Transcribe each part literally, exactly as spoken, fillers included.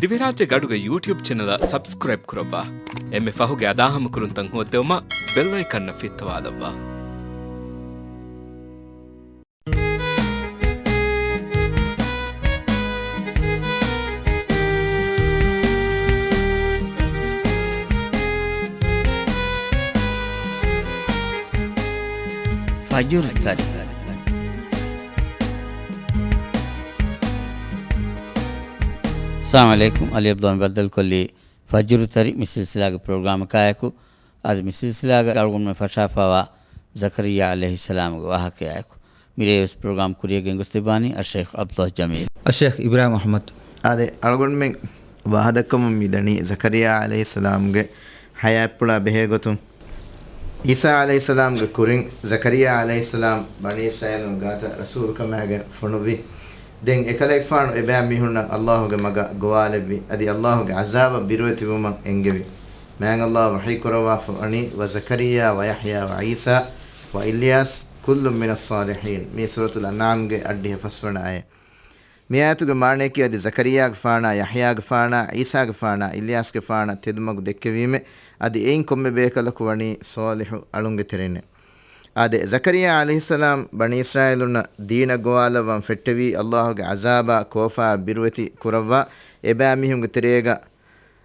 ދިވެހިރާއްޖޭގެ އަޑުގެ ޔޫޓިއުބް ޗެނަލަށް ސަބްސްކްރައިބް ކުރައްވާ. އެންމެ ފަހުގެ އަދާހަމަކުރުންތައް ހޯއްދެވުމަށް ބެލް އައިކަންއަށް ފިއްތަވާލައްވާ. ފަޖުރު ތަރި. އައްސަލާމު ޢަލައިކުމް. އަލީ ޢަބްދުއްލާހި ބައްދަލުކޮށްލީ ފަޖުރު ތަރި މި ސިލްސިލާގެ ޕްރޮގްރާމަކާއެކު. އަދި މި ސިލްސިލާގަ އަޅުގަނޑުމެން ފަށާފައިވާ ޒަކަރިއްޔާ ޢަލައިހިއްސަލާމުގެ ވާހަކަޔާއެކު. މިރޭވެސް ޕްރޮގްރާމް ކުރިޔަށް ގެންގޮސްދެއްވާނީ އައްޝައިޚް ޢަބްދުއްލާހި ޖަމީލް. އައްޝައިޚް އިބްރާހިމް އަޙްމަދު. އާދެ، އަޅުގަނޑުމެން ވާހަކަދައްކަމުން މިދަނީ ޒަކަރިއްޔާ ޢަލައިހިއްސަލާމުގެ ޙަޔާތްޕުޅާ ބެހޭގޮތުން. ޢީސާ ޢަލައިހިއްސަލާމްގެ ކުރިން ޒަކަރިއްޔާ ޢަލައިހިއްސަލާމް ބަނީ އިސްރާއީލުން ގާތަށް ރަސޫލުކަމާގެން ފޮނުއްވި. ދެން އެކަލޭގެފާނު އެބައިމީހުންނަށް އައްލާހުގެ މަގަށް ގޮވާލެއްވި، އަދި އައްލާހުގެ ޢަޒާބަށް ބިރުވެތިވުމަށް އެންގެވި. މާތް އައްލާހު ވަޙީކުރައްވާފަ ވަނީ، "وزكريا ويحيى وعيسى وإلياس كل من الصالحين." މީ ސޫރަތުލް އަންޢާމްގެ އަށްޑިހަ ފަސްވަނަ އާޔަތް. މި އާޔަތުގެ މާނަޔަކީ އަދި ޒަކަރިއްޔާގެފާނާ، ޔަޙްޔާގެފާނާ، ޢީސާގެފާނާ، އިލްޔާސްގެފާނަށް ތެދުމަގު ދެއްކެވީމެ، އަދި އެއިން ކޮންމެ ބޭކަލަކު ވަނީ ޞާލިޙު އަޅުންގެ ތެރެއިންނޭ. އާދެ، ޒަކަރިއްޔާ ޢަލައިހިއްސަލާމް ބަނީ އިސްރާއީލުންނަށް ދީނަށް ގޮވާލައްވަން ފެއްޓެވީ، އައްލާހުގެ ޢަޒާބާ ކޯފާ ބިރުވެތި ކުރައްވާ، އެބައިމީހުންގެ ތެރޭގަ،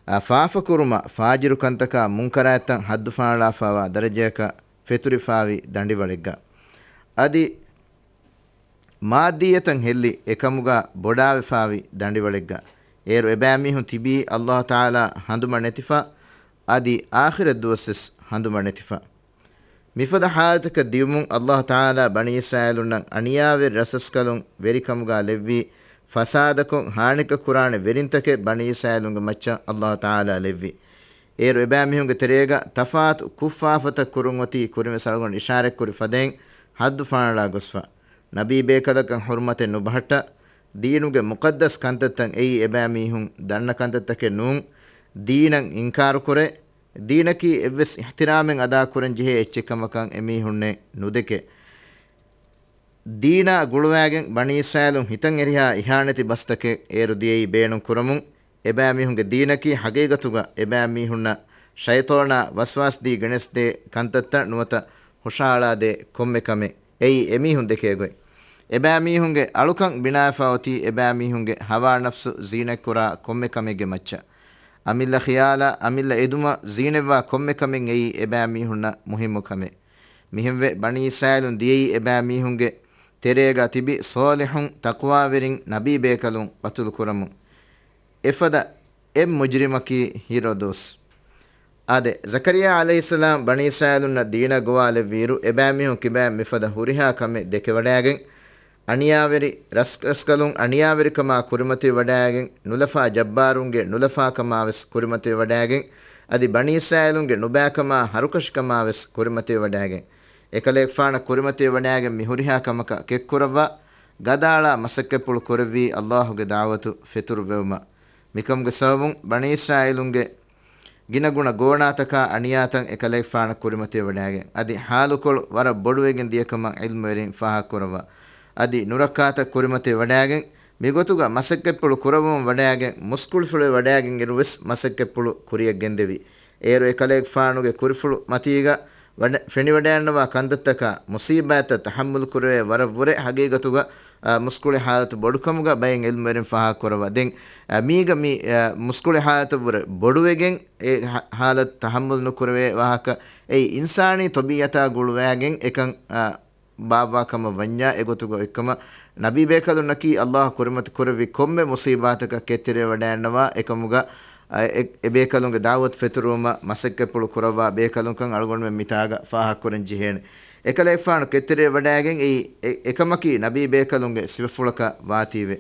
އާ، ފާފަކުރުމަށް، ފާޖިރު ކަންތަކާ، މުންކަރާތްތައް ޙައްދު ފާޅާފައިވާ ދަރަޖަޔަކަށް ފެތުރިފާވި ދަނޑިވަޅެއްގަ. އަދި މާއްދީއްޔަތައް ހެއްލި އެކަމުގަ ބޮޑާވެފާވި ދަނޑިވަޅެއްގަ. އޭރު އެބައިމީހުން ތިބީ އައްލާހު ތަޢާލާ ހަނދުމަ ނެތިފަ، އަދި އާޚިރަތް ދުވަސްވެސް ހަނދުމަ ނެތިފަ. މިފަދަ ޙާލަތަކަށް ދިޔުމުން އައްލާހު ތަޢާލާ ބަނީ އިސްރާއީލުންނަށް އަނިޔާވެރި ރަސްރަސްކަލުން ވެރިކަމުގަ ލެއްވި، ފަސާދަކޮށް ހާނިކަ ކުރާނެ ވެރިންތަކެއް ބަނީ އިސްރާއީލުންގެ މައްޗަށް އައްލާހު ތަޢާލާ ލެއްވި. އޭރު އެބައިމީހުންގެ ތެރޭގަ ތަފާތު ކުށްފާފަތައް ކުރުން އޮތީ ކުރިންވެސް އަޅުގަނޑު އިޝާރަތްކުރި ފަދައިން ޙައްދު ފާޅާ ގޮސްފަ. ނަބީ ބޭކަލަކަށް ޙުރުމަތެއް ނުބަހައްޓާ، ދީނުގެ މުޤައްދަސް ކަންތައްތައް އެއީ އެބައިމީހުން ދަންނަ ކަންތައްތަކެއް ނޫން، ދީނަށް އިންކާރުކުރޭ، ދީނަކީ އެއްވެސް އިޙްތިރާމެއް އަދާކުރަން ޖެހޭ އެއްޗެއް ކަމަކަށް އެމީހުންނެއް ނުދެކޭ. ދީނާ ގުޅުވާގެން ބަނީ އިސްރާއީލުން ހިތަށް އެރިހާ އިހާނެތި ބަސްތަކެއް އޭރު ދިޔައީ ބޭނުން ކުރަމުން، އެބައިމީހުންގެ ދީނަކީ ޙަޤީޤަތުގަ އެބައިމީހުންނަށް ޝައިޠާނާ ވަސްވާސްދީ ގެނެސްދޭ ކަންތައްތައް ނުވަތަ ހުށަހަޅާދޭ ކޮންމެ ކަމެއް. އެއީ އެމީހުން ދެކޭ ގޮތް. އެބައިމީހުންގެ އަޅުކަން ބިނާވެފަ އޮތީ އެބައިމީހުންގެ ހަވާ ނަފްސު ޒީނަތްކުރާ ކޮންމެ ކަމެއްގެ މައްޗަށް. އަމިއްލަ ޚިޔާލާ، އަމިއްލަ އެދުމަށް ޒީނަތްވާ ކޮންމެ ކަމެއް އެއީ އެބައިމީހުންނަށް މުހިއްމު ކަމެއް. މިހެންވެ، ބަނީ އިސްރާއީލުން ދިޔައީ އެބައިމީހުންގެ ތެރޭގަ ތިބި ޞާލިޙުން ތަޤްވާވެރިން ނަބީ ބޭކަލުން ޤަތުލު ކުރަމުން. އެފަދަ އެއް މުޖްރިމަކީ ހީރޯދޯސް. އާދެ، ޒަކަރިއްޔާ ޢަލައިހިއްސަލާމް ބަނީ އިސްރާއީލުންނަށް ދީނަށް ގޮވާލެއްވިއިރު، އެބައިމީހުން ކިބައިން މިފަދަ ހުރިހާ ކަމެއް ދެކެވަޑައިގެން، އަނިޔާވެރި ރަސް-، ރަސްކަލުން އަނިޔާވެރިކަމާ ކުރިމަތިވެވަޑައިގެން، ނުލަފާ ޖައްބާރުންގެ ނުލަފާކަމާ ވެސް ކުރިމަތިވެވަޑައިގެން، އަދި ބަނީ އިސްރާއީލުންގެ ނުބައިކަމާ ހަރުކަށިކަމާ ވެސް ކުރިމަތިވެވަޑައިގެން، އެކަލޭގެފާނަށް ކުރިމަތިވެވަޑައިގެން މި ހުރިހާ ކަމަކަށް ކެއްކުރައްވާ، ގަދައަޅާ މަސައްކަތްޕުޅު ކުރެއްވީ އައްލާހުގެ ދަޢުވަތު ފެތުރުވެވުމަށް. މިކަމުގެ ސަބަބުން ބަނީ އިސްރާއީލުންގެ ގިނަގުނަ ގޯނާތަކާ އަނިޔާތައް އެކަލޭގެފާނަށް ކުރިމަތިވެވަޑައިގެން، އަދި ހާލުކޮޅު ވަރަށް ބޮޑުވެގެން ދިޔަކަމަށް ޢިލްމުވެރިން ފާހަގަކުރައްވާ. އަދި ނުރައްކާތައް ކުރިމަތިވެވަޑައިގެން، މިގޮތުގަ މަސައްކަތްޕުޅު ކުރައްވަމުން ވަޑައިގެން، މުސްކުޅިފުޅުވެވަޑައިގެން އިރުވެސް މަސައްކަތްޕުޅު ކުރިޔަށް ގެންދެވި. އޭރު އެކަލޭގެފާނުގެ ކުރިފުޅު މަތީގަ ވަޑަ-، ފެނިވަޑައިންނަވާ ކަންތައްތަކާ މުސީބާތްތައް ތަޙައްމުލު ކުރެވޭ ވަރަށްވުރެ ޙަޤީޤަތުގަ، އާ، މުސްކުޅި ޙާލަތު ބޮޑުކަމުގަ ބައެއް ޢިލްމުވެރިން ފާހަގަކުރައްވާ. ދެން، އާ، މީގަ މި، އާ، މުސްކުޅި ޙާލަތަށްވުރެ ބޮޑުވެގެން އެ ޙަ-، ޙާލަތު ތަޙައްމުލު ނުކުރެވޭ ވާހަކަ އެއީ އިންސާނީ ޠަބީޢަތާ ގުޅުވައިގެން އެކަން، އާ، ބާއްވާ ކަމަށް ވަންޏާ، އެގޮތުގަ އޮތްކަމަށް ނަބީ ބޭކަލުންނަކީ އައްލާހު ކުރިމަތި ކުރެއްވި ކޮންމެ މުސީބާތަކަށް ކެތްތެރިވެވަޑައިންނަވާ އެކަމުގަ، އަ، އެ، އެ ބޭކަލުންގެ ދަޢުވަތު ފެތުރުވުމަށް މަސައްކަތްޕުޅު ކުރައްވާ ބޭކަލުންކަން އަޅުގަނޑުމެން މިތާގަ ފާހަގަކުރަން ޖެހޭނެ. އެކަލޭގެފާނު ކެތްތެރިވެވަޑައިގެން އެއީ، އެ، އެކަމަކީ ނަބީ ބޭކަލުންގެ ސިފަފުޅަކަށް ވާތީވެ.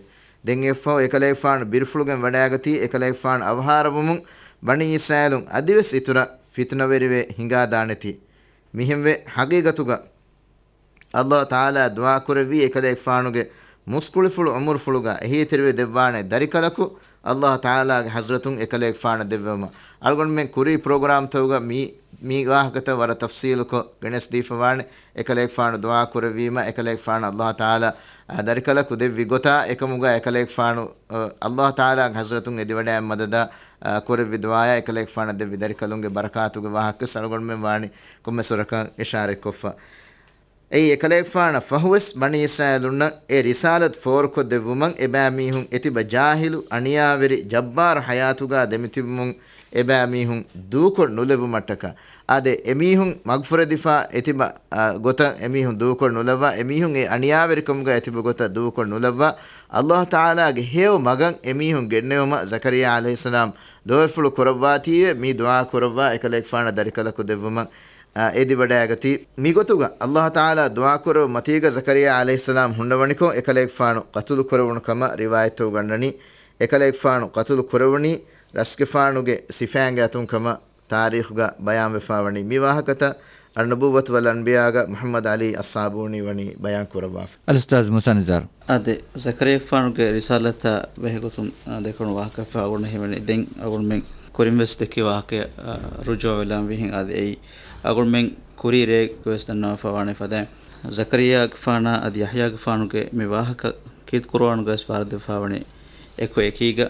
ދެން އެއަށްފަހު އެކަލޭގެފާނު ބިރުފުޅުގެން ވަޑައިގަތީ، އެކަލޭގެފާނު އަވަހާރަވުމުން ބަނީ އިސްރާއީލުން އަދިވެސް އިތުރަށް ފިތުނަވެރިވެ ހިނގާދާނެތީ. މިހެންވެ، ޙަޤީޤަތުގަ އައްލާހު ތަޢާލާ ދުޢާ ކުރެއްވީ އެކަލޭގެފާނުގެ މުސްކުޅިފުޅު ޢުމުރުފުޅުގަ އެހީތެރިވެ ދެއްވާނެ ދަރިކަލަކު އައްލާހު ތަޢާލާގެ ޙަޟްރަތުން އެކަލޭގެފާނަށް ދެއްވެވުމަށް. އަޅުގަނޑުމެން ކުރީ ޕްރޮގްރާމްތަކުގަ މި މި ވާހަކަތައް ވަރަށް ތަފްސީލުކޮށް ގެނެސްދީފަވާނެ. އެކަލޭގެފާނު ދުޢާ ކުރެއްވީމަ، އެކަލޭގެފާނު އައްލާހު ތަޢާލާ، އާ، ދަރިކަލަކު ދެއްވި ގޮތާ، އެކަމުގަ އެކަލޭގެފާނު، އާ، އައްލާހު ތަޢާލާގެ ޙަޟްރަތުން އެދިވަޑައިގެން މަދަދާ، އާ، ކުރެއްވި ދުޢާޔާ، އެކަލޭގެފާނަށް ދެއްވި ދަރިކަލުންގެ ބަރަކާތުގެ ވާހަކަ އަޅުގަނޑުމެން ވާނީ ކޮންމެސް ވަރަކަށް އިޝާރަތްކޮށްފަ. އެއީ އެކަލޭގެފާނަށް ފަހުވެސް ބަނީ އިސްރާއީލުންނަށް އެ ރިސާލަތު ފޯރުކޮށްދެއްވުމަށް އެބައިމީހުން އެތިބަ ޖާހިލު، އަނިޔާވެރި، ޖައްބާރު ޙަޔާތުގަ ދެމިތިބުމުން އެބައިމީހުން ދޫކޮށް ނުލެވުމަށްޓަކާ. އާދެ، އެމީހުން މަގުފުރެދިފާ އެތިބަ، އާ، ގޮތަށް އެމީހުން ދޫކޮށް ނުލައްވާ، އެމީހުން އެ އަނިޔާވެރިކަމުގަ އެތިބަ ގޮތަށް ދޫކޮށް ނުލައްވާ، އައްލާހު ތަޢާލާގެ ހެޔޮ މަގަށް އެމީހުން ގެންނެވުމަށް ޒަކަރިއްޔާ ޢަލައިހިއްސަލާމް ދުވެފުޅު ކުރައްވާތީވެ، މި ދުޢާ ކުރައްވާ އެކަލޭގެފާނަށް ދަރިކަލަކު ދެއްވުމަށް، އާ، އެދިވަޑައިގަތީ. މިގޮތުގަ އައްލާހު ތަޢާލާ ދުޢާކުރެއްވުން މަތީގަ ޒަކަރިއްޔާ ޢަލައިހިއްސަލާމް ހުންނަވަނިކޮށް، އެކަލޭގެފާނު ޤަތުލު ކުރެވުނު ކަމަށް ރިވާޔަތްތަކުގަ އަންނަނީ. އެކަލޭގެފާނު ޤަތުލު ކުރެވުނީ ރަސްގެފާނުގެ ސިފައިންގެ އަތުން ކަމަށް ތާރީޚުގަ ބަޔާންވެފަ ވަނީ. މި ވާހަކަތައް އައްނުބުއްވަތު ވަލް އަންބިޔާގަ މުޙައްމަދު ޢަލީ އައްޞާބޫނީ ވަނީ ބަޔާން ކުރައްވާފަ. އަލްއުސްތާޛު މޫސާ ނިޒާރު. އާދެ، ޒަކަރިއްޔާގެފާނުގެ ރިސާލަތާ ބެހޭގޮތުން، އާ، ދެކުނު ވާހަކަ ފާގުނަ ހިމެނި. ދެން އަޅުގަނޑުމެން ކުރިން ވެސް ދެއްކި ވާހަކަ، އާ، ރުޖޫޢަވެލާން ވިހެން އާދެ، އެއީ އަޅުގަނޑުމެން ކުރީ ރޭގަ ވެސް ދަންނަވާފަ ވާނެ ފަދައިން. ޒަކަރިއްޔާގެފާނާ އަދި ޔަޙްޔާގެފާނުގެ މި ވާހަކަ ކީރިތި ޤުރުއާނުގަވެސް ވާރިދުވެފަ ވަނީ އެކު އެކީގަ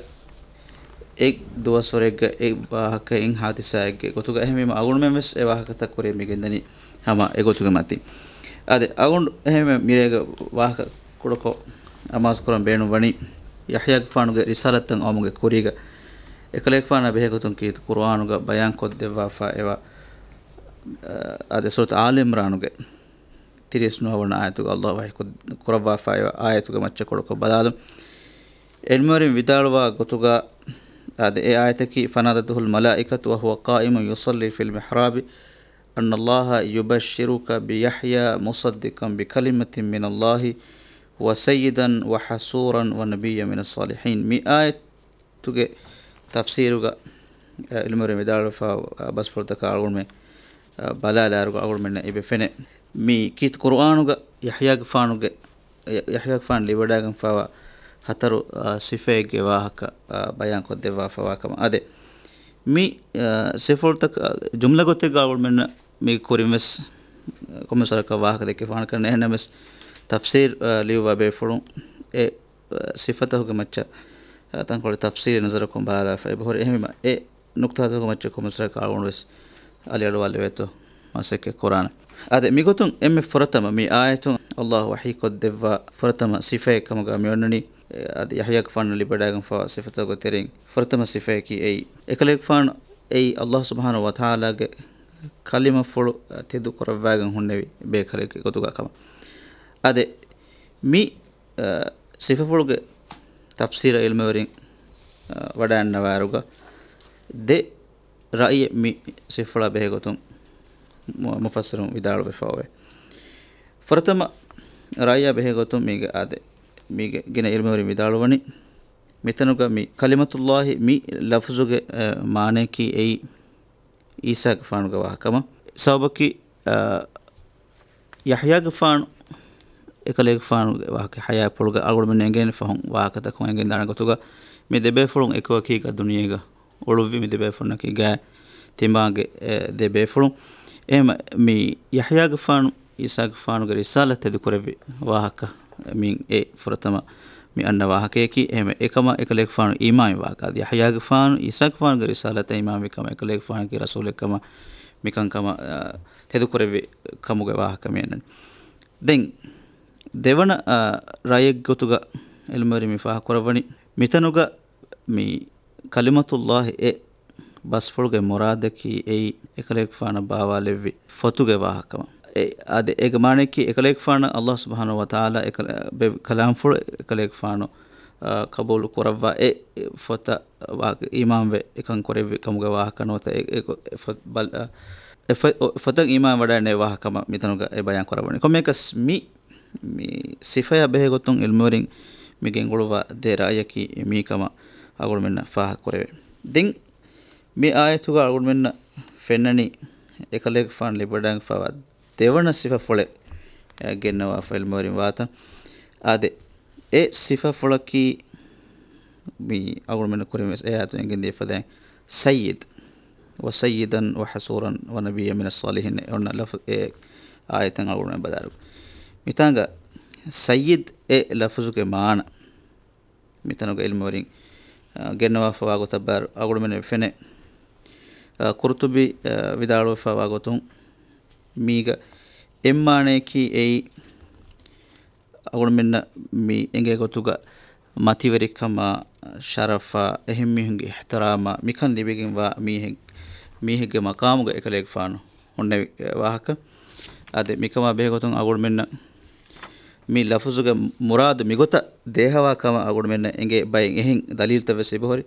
އެއް ދުވަސްވަރެއްގަ އެއް ވާހަކައެއް ހާދިސާއެއްގެ ގޮތުގަ. އެހެންވީމަ އަޅުގަނޑުމެން ވެސް އެ ވާހަކަތައް ކުރިއަށް މި ގެންދަނީ ހަމަ އެގޮތުގެ މަތިން. އާދެ، އަޅުގަނޑު އެހެންވެ މިރޭގަ ވާހަކަ ކުޑަކޮށް އަމާޒުކުރަން ބޭނުން ވަނީ ޔަޙްޔާގެފާނުގެ ރިސާލަތަށް އައުމުގެ ކުރީގަ އެކަލޭގެފާނާ ބެހޭގޮތުން ކީރިތި ޤުރުއާނުގަ ބަޔާންކޮށްދެއްވާފަ އެވާ، އާދެ، ސޫރަތު އާލި ޢިމްރާނުގެ ތިރީސް ނުވަ ވަނަ އާޔަތުގަ އައްލާހު ވަޙީ ކުރައްވާފައިވާ އާޔަތުގެ މައްޗަށް ކުޑަކޮށް ބަލާލަމު. ޢިލްމުވެރިން ވިދާޅުވާ ގޮތުގަ، އާދެ، އެ އާޔަތަކީ، فنادته الملائكة وهو قائم يصلي في المحراب أن الله يبشرك بيحيى مصدقا بكلمة من الله وسيدا وحصورا ونبيا من الصالحين. މި އާޔަތު ތުގެ ތަފްސީރުގަ، އަ، ޢިލްމުވެރިން ވިދާޅުވެފަ، އަ، ބަސްފުޅުތަކާ އަޅުގަނޑުމެން، އަ، ބަލާލާއިރުގަ އަޅުގަނޑުމެންނަށް އެބަ ފެނޭ. މި ކީރިތި ޤުރުއާނުގަ ޔަޙްޔާގެފާނުގެ، ޔަ-، ޔަޙްޔާގެފާނު ލިބިވަޑައިގެންފައިވާ ހަތަރު، އަ، ސިފައެއްގެ ވާހަކަ، އަ، ބަޔާންކޮށްދެއްވާފައިވާ ކަމަށް. އާދެ، މި، އަ، ސިފަފުޅުތަކަށް ޖުމްލަ ގޮތެއްގަ އަޅުގަނޑުމެންނަށް މީގެ ކުރިން ވެސް، އަ، ކޮންމެސް ވަރަކަށް ވާހަކަ ދެއްކިފަ ވާނެ ކަމަށް. އެހެންނަމަވެސް ތަފްސީރު، އަ، ލިޔުއްވާ ބޭފުޅުން އެ ސިފަތަކުގެ މައްޗަށް، އަ، ތަންކޮޅެއް ތަފްސީލީ ނަޒަރަކުން ބަލާލާފަ އެބަހުރި. އެހެންވީމަ، އެ ނުކުތާތަކުގެ މައްޗަށް ކޮންމެސް ވަރަކަށް އަޅުގަނޑު ވެސް އަލިއަޅުވާލެވޭތޯ މަސައްކަތް ކުރާނެ. އާދެ، މިގޮތުން އެންމެ ފުރަތަމަ މި އާޔަތުން އައްލާހު ވަޙީކޮށްދެއްވާ ފުރަތަމަ ސިފައެއް ކަމުގަ މިއޮންނަނީ، އަދި ޔަޙްޔާގެފާނަށް ލިބިވަޑައިގެންފަވާ ސިފަތަކުގެ ތެރެއިން ފުރަތަމަ ސިފަޔަކީ އެއީ، އެކަލޭގެފާނު އެއީ އައްލާހު ސުބްޙާނަހު ވަތަޢާލާގެ ކަލިމަފުޅު ތެދު ކުރައްވައިގެން ހުންނެވި ބޭކަލެއްގެ ގޮތުގަ ކަމަށް. އާދެ، މި އަ، ސިފަފުޅުގެ ތަފްސީރަށް ޢިލްމުވެރިން، އަ، ވަޑައިގަންނަވާއިރުގަ ދެ ރައުޔެއް މި ސިފަފުޅާ ބެހޭގޮތުން މު-، މުފައްސިރުން ވިދާޅުވެފައިވޭ. ފުރަތަމަ ރައުޔާ ބެހޭގޮތުން މީގެ އާދެ، މީގެ ގިނަ ޢިލްމުވެރިން ވިދާޅުވަނީ، މިތަނުގަ މި ކަލިމަތުﷲ މި ލަފްޒުގެ، އަ، މާނަޔަކީ އެއީ، ޢީސާގެފާނުގެ ވާހަކަ ކަމަށް. ސަބަބަކީ، އަ، ޔަޙްޔާގެފާނު، އެކަލޭގެފާނުގެ ވާހަކަ ޙަޔާތްޕުޅުގަ އަޅުގަނޑުމެން އެނގޭނެ ފަހުން ވާހަކަތަކުން އެނގެންދާނެ ގޮތުގަ، މި ދެބޭފުޅުން އެކުއެކީގަ ދުނިޔޭގަ އުޅުއްވި މި ދެބޭފުޅުންނަކީ ގާތް ތިމާގެ، އެ، ދެބޭފުޅުން. އެހެން މި ޔަޙްޔާގެފާނު ޢީސާގެފާނުގެ ރިސާލަތް ތެދުކުރެއްވި ވާހަކަ މި އެ ފުރަތަމަ މި އަންނަ ވާހަކަޔަކީ، އެހެން އެކަމަށް އެކަލޭގެފާނު އީމާންވި ވާހަކަ. އަދި ޔަޙްޔާގެފާނު ޢީސާގެފާނުގެ ރިސާލަތަށް އީމާންވި ކަމަށް، އެކަލޭގެފާނަކީ ރަސޫލެއް ކަމަށް، މިކަންކަމަށް، އަ، ތެދުކުރެއްވި ކަމުގެ ވާހަކަ މި އަންނަނީ. ދެން ދެވަނަ، އަ، ރައެއްގެ ގޮތުގަ ޢިލްމުވެރިން މި ފާހަގަކުރައްވަނީ، މިތަނުގަ މި ކަލިމަތުﷲ އެ ބަސްފުޅުގެ މުރާދަކީ އެއީ އެކަލޭގެފާނަށް ބާވާލެއްވި ފޮތުގެ ވާހަކަ ކަމަށް. އެ، އާދެ، އޭގެ މާނަޔަކީ އެކަލޭގެފާނަށް އައްލާހު ސުބްޙާނަހު ވަތަޢާލާ އެކަ-، ބެ-، ކަލާމްފުޅު އެކަލޭގެފާނު، އާ، ޤަބޫލު ކުރައްވާ އެ ފޮތަށް ވާ-، އީމާންވެ އެކަން ކުރެއްވި ކަމުގެ ވާހަކަ ނުވަތަ އެ، އެ، އެ ފޮތް ބަލ-، އާ، އެ ފޮ-، އޮ-، ފޮތަށް އީމާން ވަޑައިގެންނެވި ވާހަކަ ކަމަށް މިތަނުގަ އެ ބަޔާން ކުރައްވަނީ. ކޮންމެއަކަސް މި މި ސިފަޔާ ބެހޭގޮތުން ޢިލްމުވެރިން މި ގެންގުޅުއްވާ ދެ ރައުޔަކީ މީ ކަމަށް އަޅުގަނޑުމެންނަށް ފާހަގަކުރެވޭ. ދެން މި އާޔަތުގަ އަޅުގަނޑުމެންނަށް ފެންނަނީ އެކަލޭގެފާނު ލިބިވަޑައިގެންފައިވާ ދެވަނަ ސިފަފުޅެއް، އެ، ގެންނަވާފަ ޢިލްމުވެރިން ވާތަން. އާދެ، އެ ސިފަފުޅަކީ މި އަޅުގަނޑުމެންނަށް ކުރިން ވެސް އެ އާޔަތުން އެނގެން ދީފަ ދެން ސައްޔިދު. وسيدا وحصورا ونبيا من الصالحين. އެ އޮންނަ ލަފު-، އެ އާޔަތަށް އަޅުގަނޑުމެން ބަލާލު. މިތާނގަ ސައްޔިދް އެ ލަފުޒުގެ މާނަ މިތަނުގެ އިލްމުވެރިން، އަ، ގެންނަވާފަވާ ގޮތަށް ބާރު އަޅުގަނޑުމެން ފެނޭ. އަ، ޤުރްޠުބީ، އަ، ވިދާޅުވެފަވާ ގޮތުން މީގަ އެއްމާނަޔަކީ އެއީ އަޅުގަނޑުމެންނަށް މި އެނގޭ ގޮތުގަ މަތިވެރިކަމާ، ޝަރަފާ، އެހެން މީހުންގެ އިޙްތިރާމާ، މިކަން ލިބިގެންވާ މީހެއް، މީހެއްގެ މަޤާމުގަ އެކަލޭގެފާނު ހުންނެވި ވާހަކަ. އާދެ، މިކަމާ ބެހޭގޮތުން އަޅުގަނޑުމެންނަށް މި ލަފުޒުގެ މުރާދު މިގޮތަށް ދޭހަވާ ކަމަށް އަޅުގަނޑުމެންނަށް އެނގޭ ބައެއް އެހެން ދަލީލްތައް ވެސް އެބަހުރި.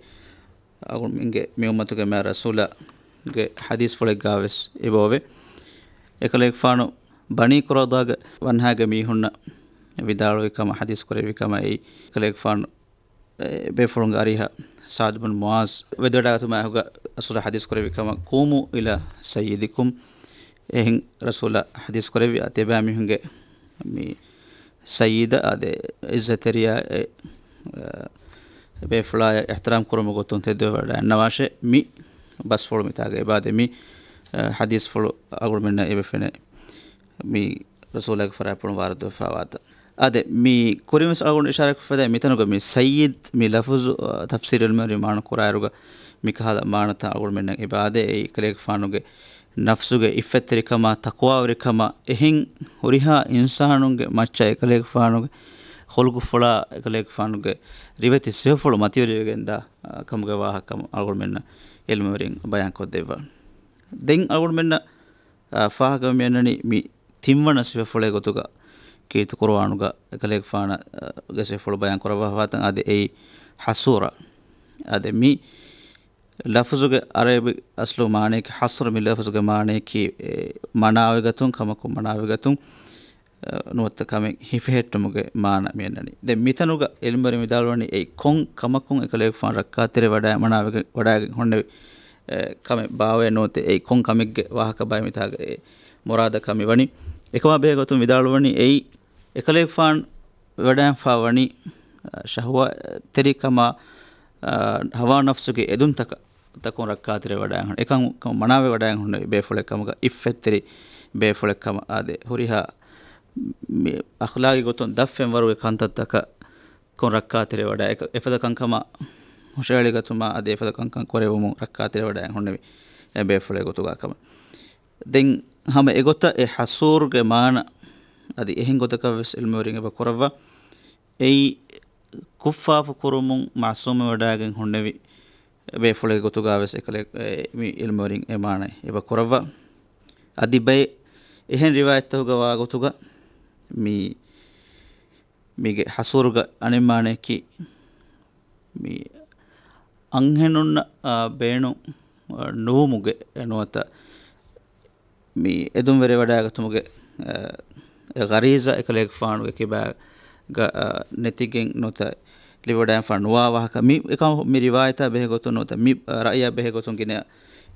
އަޅުގަނޑުމެންގެ މި އުއްމަތުގެ މާތް ރަސޫލާގެ ޙަދީޘްފުޅެއްގާ ވެސް އެބައޮވޭ. އެކަލޭގެފާނު ބަނީ ޤުރައިޟާގެ ވަންހާގެ މީހުންނަށް ވިދާޅުވި ކަމަށް، ޙަދީޘް ކުރެއްވި ކަމަށް އެއީ، އެކަލޭގެފާނު އެ ބޭފުޅުންގެ އަރިހަށް ސަޢްދު ބިން މުޢާޛް ވެދެވަޑައިގަތުމާ އެކުގަ ރަސޫލާ ޙަދީޘް ކުރެއްވި ކަމަށް، "قوموا إلى سيدكم." އެހެން ރަސޫލާ ޙަދީޘް ކުރެއްވި އާ ތިޔަބައިމީހުންގެ މި ސައްޔިދަށް އާދެ، އިއްޒަތްތެރިޔާ އެ، އަ، ބޭފުޅާޔަށް އިޙްތިރާމް ކުރުމުގެ ގޮތުން ތެދުވެވަޑައިގަންނަވާށޭ. މި ބަސްފުޅު މިތާގަ އެބައާދޭ، މި، އަ، ޙަދީޘްފުޅު އަޅުގަނޑުމެންނަށް އެބަ ފެނޭ. މި ރަސޫލާގެ ފަރާތްޕުޅުން ވާރިދުވެފަވާތަން. އާދެ، މި ކުރިންވެސް އަޅުގަނޑު އިޝާރާތްކޮށްފަދަ މިތަނުގަ މި ސައްޔިދް މި ލަފުޒު، އަ، ތަފްސީރު ޢިލްމުވެރިން މާނަ ކުރާއިރުގަ މިކަހަލަ މާނަތައް އަޅުގަނޑުމެންނަށް އެބައާދޭ. އެއީ އެކަލޭގެފާނުގެ ނަފްސުގެ އިއްފަތްތެރިކަމާ، ތަޤްވާވެރިކަމާ، އެހެން ހުރިހާ އިންސާނުންގެ މައްޗަށް އެކަލޭގެފާނުގެ ޚުލްޤުފުޅާ، އެކަލޭގެފާނުގެ ރިވެތި ސިފަފުޅު މަތިވެރިވެގެންދާ، އަ، ކަމުގެ ވާހަކަ ކަމަށް އަޅުގަނޑުމެންނަށް ޢިލްމުވެރިން ބަޔާންކޮށްދެއްވާ. ދެން އަޅުގަނޑުމެންނަށް، އަ، ފާހަގަވެ މިއަންނަނީ މި ތިންވަނަ ސިފަފުޅެއް ގޮތުގަ ކީރިތި ޤުރުއާނުގަ އެކަލޭގެފާނަށް، އަ، ގެ ސިފަފުޅު ބަޔާން ކުރައްވާފަވާތަން އާދެ، އެއީ ޙަޞޫރަ. އާދެ، މި ލަފުޒުގެ ޢަރަބި އަސްލު މާނަޔަކީ ޙަޞްރު، މި ލަފުޒުގެ މާނަޔަކީ، އެ، މަނާވެގަތުން، ކަމަކުން މަނާވެގަތުން، އަ، ނުވަތަ ކަމެއް ހިފެހެއްޓުމުގެ މާނަ މިއަންނަނީ. ދެން މިތަނުގަ ޢިލްމުވެރިން ވިދާޅުވަނީ އެއީ ކޮން ކަމަކުން އެކަލޭގެފާނު ރައްކާތެރި ވަޑައި މަނާވެގެ-، ވަޑައިގެން ހުންނެވި، އެ، ކަމެއް ބާވައޭ ނުވަތަ އެއީ ކޮން ކަމެއްގެ ވާހަކަ ބާއޭ މިތާގަ އެ މުރާދަކަށް މި ވަނީ. އެކަމާ ބެހޭ ގޮތުން ވިދާޅުވަނީ އެއީ އެކަލޭގެފާނު ވަޑައިގެންފާ ވަނީ، އަ، ޝަހުވަތްތެރިކަމާ، އަ، ހަވާ ނަފްސުގެ އެދުންތަކަށް، ތަކުން ރައްކާތެރި ވަޑައިގެން ހުން. އެކަން މަނާވެ ވަޑައިގެން ހުންނެވި ބޭފުޅެއް ކަމުގަ، އިއްފަތްތެރި ބޭފުޅެއް ކަމަށް އާދެ، ހުރިހާ މި އަޚްލާގީ ގޮތުން ދަށް ފެންވަރުގެ ކަންތައްތަކަށް ކޮން ރައްކާތެރި ވަޑައި، އެކަ-، އެފަދަ ކަންކަމަށް ހުށަހެޅިގަތުމާ އަދި އެފަދަ ކަންކަން ކުރެވުމުން ރައްކާތެރި ވަޑައި ހުންނެވި އެ ބޭފުޅެއް ގޮތުގަ ކަމަށް. ދެން ހަމަ އެގޮތަށް އެ ޙަޞޫރުގެ މާނަ އަދި އެހެން ގޮތަކަށް ވެސް ޢިލްމުވެރިން އެބަ ކުރައްވާ. އެއީ ކުށްފާފު ކުރުމުން މަޢުޞޫމެއް ވަޑައިގެން ހުންނެވި ބޭފުޅެއް ގޮތުގަ ވެސް އެކަލޭ-، އެ، މި ޢިލްމުވެރިން އެ މާނަ އެބަ ކުރައްވާ. އަދި ބައެއް އެހެން ރިވާޔަތްތަކުގަ ވާ ގޮތުގަ މި މީގެ ޙަޞޫރުގެ އަނެއް މާނަޔަކީ، މި އަންހެނުންނަށް، އާ، ބޭނުން، އާ، ނުވުމުގެ ނުވަތަ މި އެދުން ވެރިވަޑައިގަތުމުގެ، އާ، އެ ޣަރީޒާ އެކަލޭގެފާނުގެ ކިބާގަ، އާ، ނެތިގެން ނުވަތަ ލިބިވަޑައިގެންފާ ނުވާ ވާހަކަ. މި އެކަމަށް މި ރިވާޔަތާ ބެހޭ ގޮތުން ނުވަތަ މި، އާ، ރައްޔާ ބެހޭ ގޮތުން ގިނަ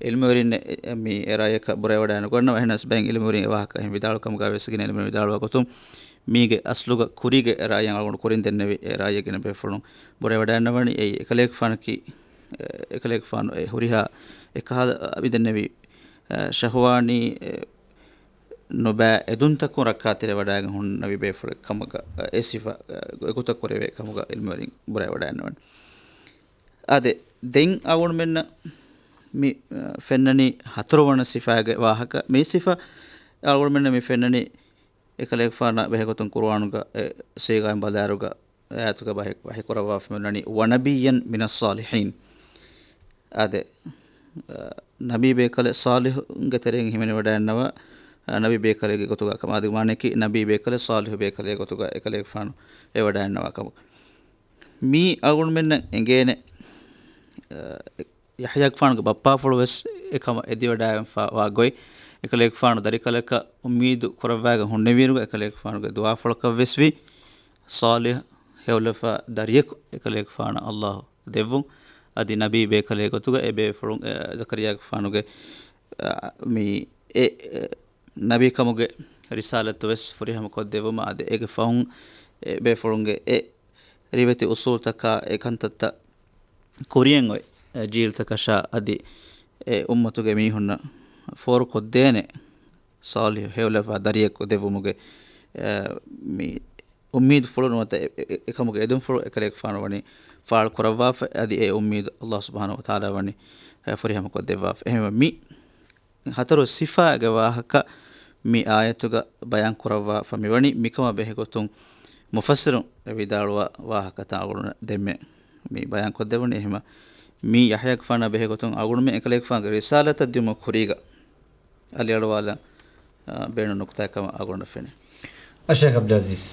ޢިލްމުވެރިން އެ، މި އެ ރައްޔަކަށް ބުރަވެވަޑައިނުކުރަންނަވާ. އެހެނަސް ބައެއް ޢިލްމުވެރިން އެ ވާހަކަ އެހެން ވިދާޅު ކަމުގަ ވެސް ގިނަ ޢިލްމުވެރިން ވިދާޅުވާ ގޮތުން މީގެ އަސްލުގަ ކުރީގެ ރައްޔަށް އަޅުގަނޑު ކުރިން ދެންނެވި އެ ރައްޔެއް ގިނަ ބޭފުޅުން ބުރަވެވަޑައިންނަވަނީ އެއީ އެކަލޭގެފާނަކީ، އެ، އެކަލޭގެފާނު އެ ހުރިހާ އެކަހަލަ މި ދެންނެވި، އެ، ޝަހުވާނީ، އެ، ނުބައި އެދުންތަކުން ރައްކާތެރިވަޑައިގެން ހުންނެވި ބޭފުޅެއް ކަމުގަ، އެ ސިފަ، އެ، އެގޮތަށް ކުރެވޭ ކަމުގަ ޢިލްމުވެރިން ބުރަވެވަޑައިންނަވަނީ. އާދެ، ދެން އަޅުގަނޑުމެންނަށް މި، އަ، ފެންނަނީ ހަތަރުވަނަ ސިފާގެ ވާހަކަ. މި ސިފަ އަޅުގަނޑުމެންނަށް މި ފެންނަނީ އެކަލޭގެފާނަށް ބެހޭގޮތުން ޤުރުއާނުގަ އެ ސީޣާއިން ބަލާއިރުގަ އާޔަތުގަ ވަޙީ، ވަޙީކުރައްވާފަ މިއޮންނަނީ، "ونبيا من الصالحين." އާދެ، އަ، ނަބީ ބޭކަލެއް ޞާލިޙުންގެ ތެރެއިން ހިމެނިވަޑައިންނަވާ، އަ، ނަބީ ބޭކަލެއްގެ ގޮތުގަ ކަމަށް. އާދެ، މާނަޔަކީ ނަބީ ބޭކަލެއް ޞާލިޙު ބޭކަލެއް ގޮތުގަ އެކަލޭގެފާނު އެވަޑައިންނަވާ ކަމަށް. މީ އަޅުގަނޑުމެންނަށް އެނގޭނެ، އަ، ޔަޙްޔާގެފާނުގެ ބައްޕާފުޅު ވެސް އެކަމަށް އެދިވަޑައިގެންފާ ވާ ގޮތް. އެކަލޭގެފާނު ދަރިކަލަކަށް އުއްމީދު ކުރައްވާގެން ހުންނެވިއިރުގަ އެކަލޭގެފާނުގެ ދުޢާފުޅަކަށް ވެސް ވި، ޞާލިޙު ހެޔޮލަފާ ދަރިޔަކު އެކަލޭގެފާނަށް ﷲ ދެއްވުން. އަދި ނަބީ ބޭކަލެއް ގޮތުގަ އެ ބޭފުޅުން، އެ، ޒަކަރިޔާގެފާނުގެ، އަ، މި އެ، އެ، ނަބީކަމުގެ ރިސާލަތު ވެސް ފުރިހަމަ ކޮށްދެއްވުމަށް އަދި އޭގެ ފަހުން އެ ބޭފުޅުންގެ އެ ރިވެތި އުޞޫލުތަކާ އެ ކަންތައްތައް ކުރިޔަށް އޮތް، އެ، ޖީލްތަކަށާ އަދި އެ އުއްމަތުގެ މީހުންނަށް ފޯރުކޮށްދޭނެ ޞާލިޙު ހެޔޮލައްވާ ދަރިއަކު ދެއްވުމުގެ، އެ، މި އުއްމީދުފުޅު ނުވަތަ އެ، އެ، އެކަމުގެ އެދުންފުޅު އެކަލޭގެފާނު ވަނީ ފާޅު ކުރައްވާފަ، އަދި އެ އުއްމީދު ﷲ ސުބްޙާނަހޫ ވަތަޢާލާ ވަނީ، އެ، ފުރިހަމަކޮށްދެއްވާފަ. އެހެންވެ މި ހަތަރު ސިފާގެ ވާހަކަ މި އާޔަތުގަ ބަޔާން ކުރައްވާފަ މިވަނީ. މިކަމާ ބެހޭގޮތުން މުފައްސިރުން އެ ވިދާޅުވާ ވާހަކަތައް އަޅުގަނޑު ދެންމެ މި ބަޔާން ކޮށްދެވުނީ. އެހެންމަ މި ޔަޙްޔާގެފާނާ ބެހޭގޮތުން އަޅުގަނޑުމެން އެކަލޭގެފާނުގެ ރިސާލަތަށް ދިއުމަށް ކުރީގަ އަލިއަޅުވާލަން، އާ، ބޭނުން ނުކުތާއެއް ކަމަށް އަޅުގަނޑަށް ފެނޭ. އައްޝައިޚް ޢަބްދުލް ޢަޒީޒް.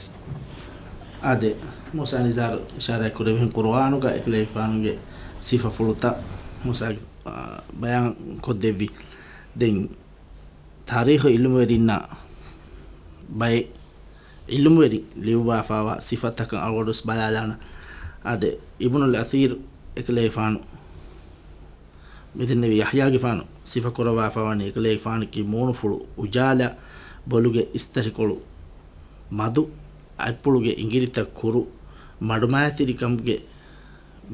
އާދެ، މޫސާ ނިޒާރު އިޝާރާތް ކުރެއްވިހެން ޤުރުއާނުގަ އެކަލޭގެފާނުގެ ސިފަފުޅުތައް މޫސާގެ، އާ، ބަޔާން ކޮށްދެއްވި. ދެން ތާރީޚު ޢިލްމުވެރިންނާ ބައެއް ޢިލްމުވެރިން ލިޔުއްވާފާވާ ސިފަތަކަށް އަޅުގަނޑުވެސް ބަލާލާނަން. އާދެ، އިބްނުލް އަޘީރު އެކަލޭގެފާނު މިދެންނެވި ޔަޙްޔާގެފާނު ސިފަކުރައްވާފަވަނީ އެކަލޭގެފާނަކީ މޫނުފުޅު އުޖާލާ، ބޮލުގެ އިސްތަށިކޮޅު މަދު، އަތްޕުޅުގެ އިނގިލިތައް ކުރު، މަޑުމައިތިރިކަމުގެ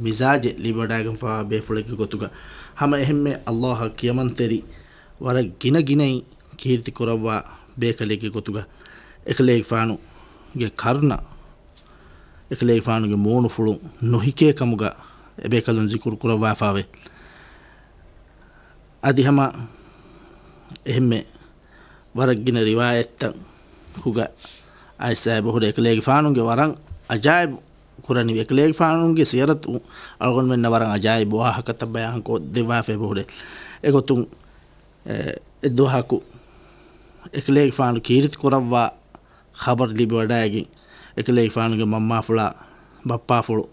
މިޒާޖެއް ލިބިވަޑައިގެންފަވާ ބޭފުޅެއްގެ ގޮތުގަ ހަމަ އެހެންމެ ﷲ އަށް ކިޔަމަންތެރި ވަރަށް ގިނަ ގިނައިން ކީރިތި ކުރައްވާ ބޭކަލެއްގެ ގޮތުގަ އެކަލޭގެފާނުގެ ކަރުނަ އެކަލޭގެފާނުގެ މޫނުފުޅު ނުހިކޭ ކަމުގަ އެބޭކަލުން ޒިކުރު ކުރައްވާފާވޭ. އަދި ހަމަ އެހެންމެ ވަރަށް ގިނަ ރިވާޔަތްތަކުގަ އައިސް އެބަހުރި އެކަލޭގެފާނުގެ ވަރަށް އަޖާއިބު ކުރަނިވި އެކަލޭގެފާނުގެ ސިޔަރަތު އަޅުގަނޑުމެންނަށް ވަރަށް އަޖާއިބު ވާހަކަތައް ބަޔާންކޮށްދެއްވާފަ އެބަހުރޭ. އެގޮތުން އެ، އެއްދުވަހަކު އެކަލޭގެފާނު ކީރިތި ކުރައްވާ ޚަބަރު ލިބިވަޑައިގެން، އެކަލޭގެފާނުގެ މަންމާފުޅާ ބައްޕާފުޅު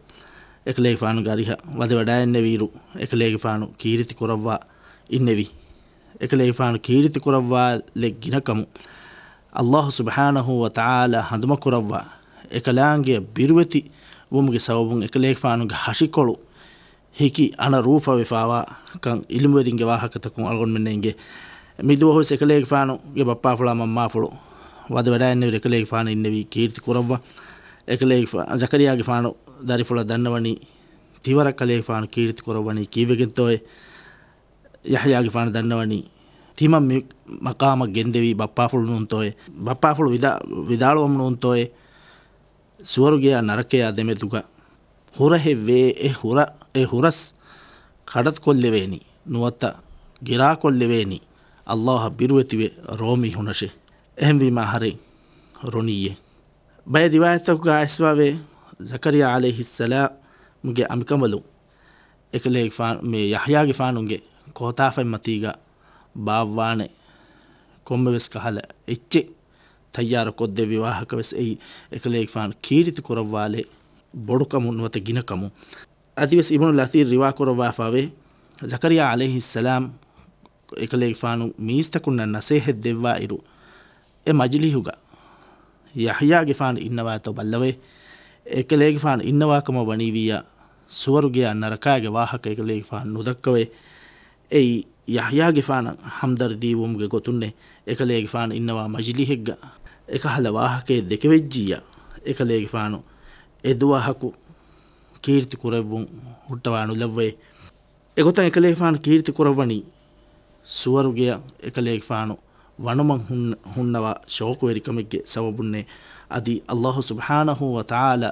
އެކަލޭގެފާނުގެ އަރިހަށް ވަދެވަޑައިގެންނެވިއިރު، އެކަލޭގެފާނު ކީރިތި ކުރައްވާ އިންނެވި. އެކަލޭގެފާނު ކީރިތި ކުރައްވާލެއް ގިނަ ކަމުން، ﷲ ސުބްޙާނަހޫ ވަތަޢާލާ ހަނދުމަކުރައްވާ، އެކަލާނގެ ބިރުވެތި ވުމުގެ ސަބަބުން އެކަލޭގެފާނުގެ ހަށިކޮޅު ހިކި އަނަރޫފަވެފާވާ ކަން އިލްމުވެރިންގެ ވާހަކަތަކުން އަޅުގަނޑުމެންނަށް އެނގޭ. މިދުވަހުވެސް އެކަލޭގެފާނުގެ ބައްޕާފުޅާ މަންމާފުޅު ވަދެވަޑައިގެންނެވި އެކަލޭގެފާނު އިންނެވީ ކީރިތި ކުރައްވާ. އެކަލޭގެފާ-، ޒަކަރިޔާގެފާނު ދަރިފުޅަށް ދަންނަވަނީ ތިވަރަށް ކަލޭގެފާނު ކީރިތި ކުރައްވަނީ ކީއްވެގެންތޯއޭ؟ ޔަޙްޔާގެފާނު ދަންނަވަނީ ތިމަން މި މަޤާމަށް ގެންދެވީ ބައްޕާފުޅު ނޫންތޯއޭ؟ ބައްޕާފުޅު ވިދާ-، ވިދާޅުވަމުނޫންތޯއޭ؟ ސުވަރުގެޔާ ނަރަކަޔާ ދެމެދުގަ ހުރަހެއްވޭ، އެ ހުރަ-، އެ ހުރަސް ކަޑަކޮށްލެވޭނީ، ނުވަތަ ގިރާކޮށްލެވޭނީ، ﷲ އަށް ބިރުވެތިވެ ރޯމީހުނަށޭ. އެހެންވީމާ އަހަރެން ރޮނިއްޔޭ. ބައެއް ރިވާޔަތްތަކުގަ އައިސްފާވޭ، ޒަކަރިޔާ ޢަލައިހިއްސަލާމުގެ އަނބިކަނބަލުން އެކަލޭގެފާނު، މި ޔަޙްޔާގެފާނުގެ ކޯތާފަތްމަތީގަ ބާއްވާނެ ކޮންމެވެސް ކަހަލަ އެއްޗެއް ތައްޔާރު ކޮށްދެއްވި ވާހަކަވެސް އެއީ، އެކަލޭގެފާނު ކީރިތި ކުރައްވާލެއް ބޮޑުކަމުން ނުވަތަ ގިނަކަމުން. އަދިވެސް އިބްނުލް އަޘީރު ރިވާ ކުރައްވާފާވޭ، ޒަކަރިޔާ ޢަލައިހިއްސަލާމް އެކަލޭގެފާނު މީސްތަކުންނަށް ނަސޭހަތް ދެއްވާއިރު، އެ މަޖިލީހުގަ ޔަޙްޔާގެފާނު އިންނަވާތޯ ބައްލަވޭ. އެކަލޭގެފާނު އިންނަވާކަމަށް ވަނީވިއްޔާ، ސުވަރުގެޔާ ނަރަކާގެ ވާހަކަ އެކަލޭގެފާނު ނުދައްކަވޭ. އެއީ، ޔަޙްޔާގެފާނަށް ހަމްދަރްދީވުމުގެ ގޮތުންނޭ. އެކަލޭގެފާނު އިންނަވާ މަޖިލީހެއްގަ އެކަހަލަ ވާހަކައެއް ދެކެވެއްޖިއްޔާ، އެކަލޭގެފާނު އެދުވަހަކު ކީރިތި ކުރެއްވުން ހުއްޓަވާ ނުލައްވައޭ. އެގޮތަށް އެކަލޭގެފާނު ކީރިތި ކުރައްވަނީ، ސުވަރުގެޔަށް އެކަލޭގެފާނު ވަނުމަށް ހުން-، ހުންނަވާ ޝައުޤުވެރިކަމެއްގެ ސަބަބުންނޭ. އަދި ﷲ ސުބްޙާނަހޫ ވަތަޢާލާ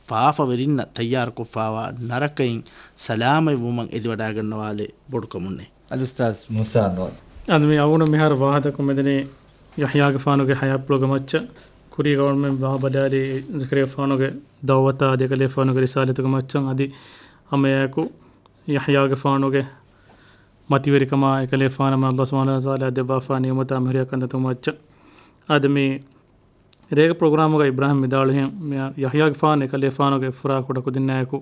ފާފަވެރިންނަށް ތައްޔާރުކޮށްފާވާ ނަރަކައިން ސަލާމަތްވުމަށް އެދިވަޑައިގަންނަވާލެއް ބޮޑުކަމުންނޭ. އަލްއުސްތާޛް މޫސާ އަންވަރު. އަދި މި އަޅުގަނޑު މިހާރު ވާހަކަ ދައްކަމުން މިދަނީ ޔަޙްޔާގެފާނުގެ ޙަޔާތްޕުޅުގެ މައްޗަށް. ކުރީގަ އަޅުގަނޑުމެން ވާ ބަލާލީ ޒަކަރިޔާގެފާނުގެ ދަޢުވަތާ އަދި އެކަލޭގެފާނުގެ ރިސާލަތުގެ މައްޗަށް. އަދި ހަމައެއާއެކު ޔަޙްޔާގެފާނުގެ މަތިވެރިކަމާ އެކަލޭގެފާނަށް ﷲ ސުބްޙާނަހޫ ވަތަޢާލާ ދެއްވާފާ ނިޢުމަތާ މިހުރިހާ ކަންތައްތަކުގެ މައްޗަށް. އަދި މި ރޭގެ ޕްރޮގްރާމުގަ އިބްރާހީމް ވިދާޅުވިހެން، މި ޔަޙްޔާގެފާނު އެކަލޭގެފާނުގެ އެއްފުރާ ކުޑަކުދިންނާއެކު